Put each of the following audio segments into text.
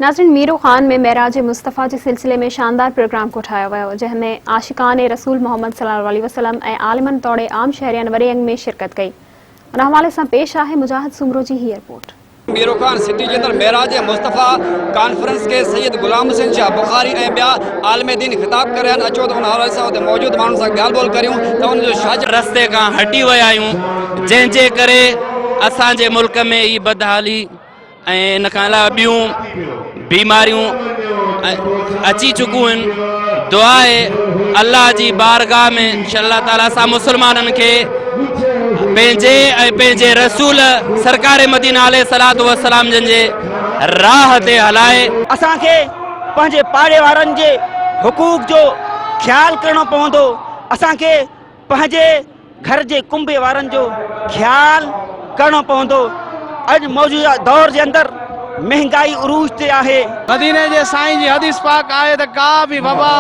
ناظرين ميرو خان ۾ معراج مصطفيٰ جي سلسلي ۾ شاندار پروگرام ڪوٺايو ويو جنهن ۾ عاشقان رسول محمد صلي الله عليه وسلم ۽ عالمن توڙي عام شهرين وڏي انگ ۾ شرڪت ڪئي ان حوالي سان پيش آهي مجاهد سومرو جي هي رپورٽ. ميرو خان سٽي جي اندر معراج مصطفيٰ ڪانفرنس کي سيد غلام حسين شاهه بخاري ۽ ٻيا عالم دين خطاب ڪري رهيا آهن اچو ته ان حوالي سان اتي موجود ماڻهن سان ڳالهه ٻولهه ڪريون ته ان جو شاجر. رستي کان هٽي ويا آهيون جنهن جي ڪري اسان جي ملڪ ۾ هي بدحالي ۽ ان کان علاوه ٻيون بيماريون اچي چڪيون آهن دعا آهي الله جي بارگاهه ۾ انشاء الله تعالي اسان مسلمانن کي پنهنجي ۽ پنهنجي رسول سرڪار مدينه عليه الصلوة والسلام جن جي راهه تي هلائي. اسان کي پنهنجي پاڙي وارن جي حقوق جو خيال ڪرڻو پوندو، اسان کي پنهنجي گهر جي ڪنبي وارن جو خيال ڪرڻو پوندو. اڄ موجوده دور جي اندر مهنگائي عروج تي آهي. مديني جي سائين جي حديث پاڪ آهي ته ڪا به وبا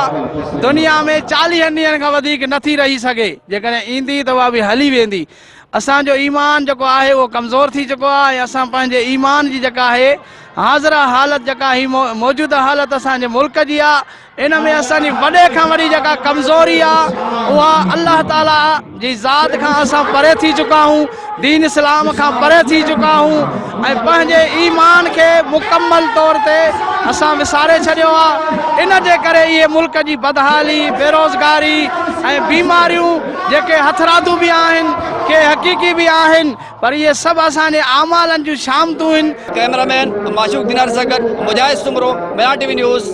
دنيا ۾ چاليهن ڏينهن کان وڌيڪ نه ٿي رهي سگهي، جيڪڏهن ايندي ته اها به هلي ويندي. اسان جو ايمان جيڪو آهي اهو ڪمزور ٿي چڪو آهي ۽ اسان پنهنجي ايمان جي جيڪا آهي حاضره حالت جيڪا هي موجوده حالت اسان جي ملڪ جي آهي ان ۾ اسان جي وڏي کان وڏي جيڪا ڪمزوري آ اها الله تعالي جي ذات کان اسان پري ٿي چڪا آهيون دين اسلام کان پري ٿي چڪا آهيون ۽ پنهنجي ايمان کي مڪمل طور تي اسان وساري ڇڏيو آ ان جي ڪري اهي ملڪ جي بدحالي بيروزگاري ۽ بيماريون جيڪي هٿرادو به آهن ڪي حقيقي به آهن پر اهي سڀ اسان جي اعمالن جون شامتون آهن. ڪئميرا مين معشوق دينار سان گڏ Mujahid Soomro, Mehran T V news.